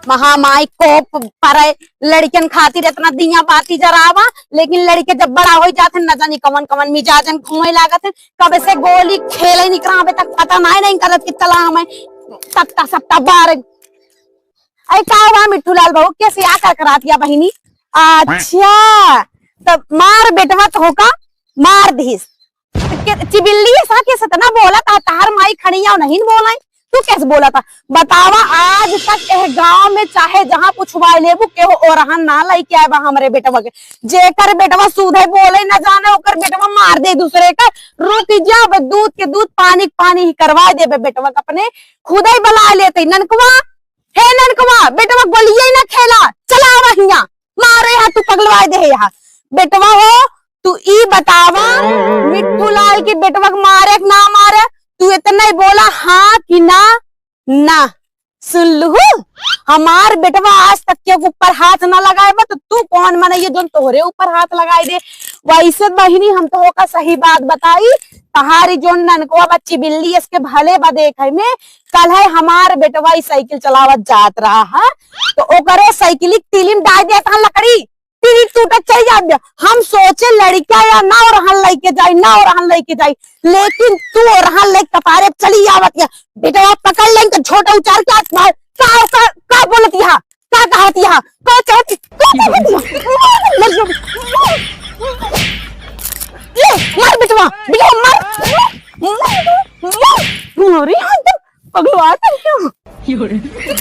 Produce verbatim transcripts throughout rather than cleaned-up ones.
महामाई कोप परे, लड़िकन खातिर इतना दिया बाती जरावा, लेकिन लड़िके जब बड़ा होइ जात हैं, न जानी कवन कवन मिजाजन घूमे लागत हैं। कब से गोली खेले निकरा, अबे तक पता नाहीं, नाहीं करत कि तला में सट्टा सट्टा बार। अरे का हुआ मिट्ठू लाल बहू, कैसे आ कर करातिया बहिनी? अच्छा, तब मार बेटवा तो होका मार दिस। के-, चिबिल्ली ऐसा के सतना बोला था, तहार माई खड़िया नहीं बोलाई, तू कैसे बोला था? बतावा, आज तक एह गांव में चाहे जहां पुछवा लेबू, केहू ओरहन ना लइके आए बा हमरे बेटवा के। जेकर बेटवा सूधे बोले ना जाने, ओकर बेटवा मार दे दूसरे का। रुक जा, अब दूध के दूध, पानी के पानी ही करवा देबे बेटवा के अपने। खुदे बला लेते ननकवा, हे ननकवा, बेटवा गोलिये ना खेला, चला आवा हियां। मारे हा तू पगलवाए दे हा। बेटवा हो, तू ई बतावा, मिट्ठू लाल के बेटवा के मारे कि ना मारे? तू इतना ही बोला, हाँ कि ना? ना। सुन लू, हमार बेटवा आज तक के ऊपर हाथ ना लगाए बा, तो तू कौन मनई है जोन तोहरे ऊपर हाथ लगाए दे? वैसे बहिनी, हम तो ओका सही बात बताई, तहारी जोन ननकवा बच्ची बिल्ली इसके भले बा देखे में, कल है हमार बेटवा ई साइकिल चलावत जात रहा है, तो ओकरे साइकिल के तीली में डाल देत हन लकड़ी, तीली टूटत चल जात बा। हम सोचे लड़िका या ना ओरहन लइके जाई, ना ओरहन लइके जाई, लेकिन तू ओरहन लइके कपारे पे चली आवत या। बेटवा पकड़ लेन के झोटा उचार के हाथ मार। का, का, का बोलत यहाँ? का कहत यहाँ? का कहत, का कहत यहाँ? मर गया। ले, मार बेटवा, बेटवा मार। मार, मार। अरे, हाँ, तो पगलवा तो क्यों?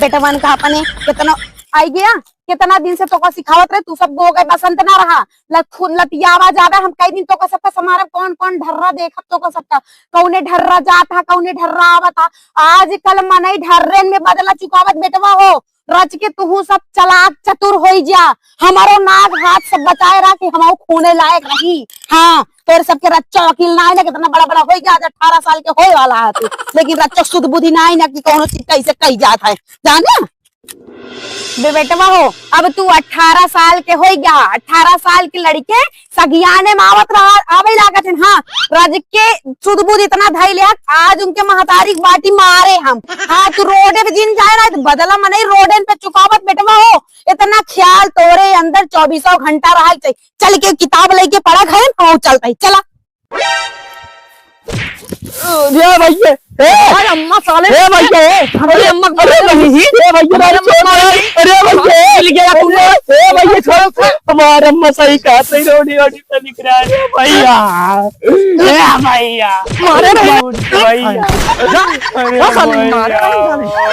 बेटवन का अपने कितना आई गया, कितना दिन से तोका सिखावत रहे, तू सब गो गए बसंत ना रहा। लत-, खुद लतियावा ज्यादा, हम कई दिन तोका सबका समारब, कौन कौन ढर्रा देखब तोका सबका, कौने ढर्रा जात हा, कौने ढर्रा आवत हा। आजकल मनई ढर्रेन में बदला चुकावत बेटवा हो, रच के तुहू सब चालाक चतुर होई जा, हमारो नाक हाथ सब बचाए रहा कि हमहू खूने लायक रही। हाँ, तोरे सबके रच्चा वकील ना है ना, कितना बड़ा बड़ा होई गया, आज अठारह साल के होए वाला है तू, लेकिन रच्चा सुध बुद्धि ना है ना कि कौनो चीज कैसे कही जात है, जाने? बे बेटवा हो, अब तू अठारह साल के होई गया, अठारह साल के लड़िके सगियाने में आवत रहा, आवे लागत है। हाँ, रज के सुध बुध इतना धई ले, आज उनके महतारी के बाटी मारे हम। हाँ, तू रोडे पे जिन जाए ना, तो बदला मनई रोडन पे चुकावत बेटवा हो। इतना ख्याल तोरे अंदर चौबीसों घंटा रहा चाहिए। चल के किताब लेके पढ़ा, घर में चलता ही, चला। अरे भैया, ए, अरे अम्मा साले, ए भैया, ए, अरे अम्मा, अरे नहीं, ए भैया, अरे अम्मा, अरे भैया, मिल गया तूने। ए भैया, छोड़, हमार अम्मा सही कहत है, रोटी रोटी तो निकरा रे भैया। ए भैया, मारे भैया। भैया। अरे भैया।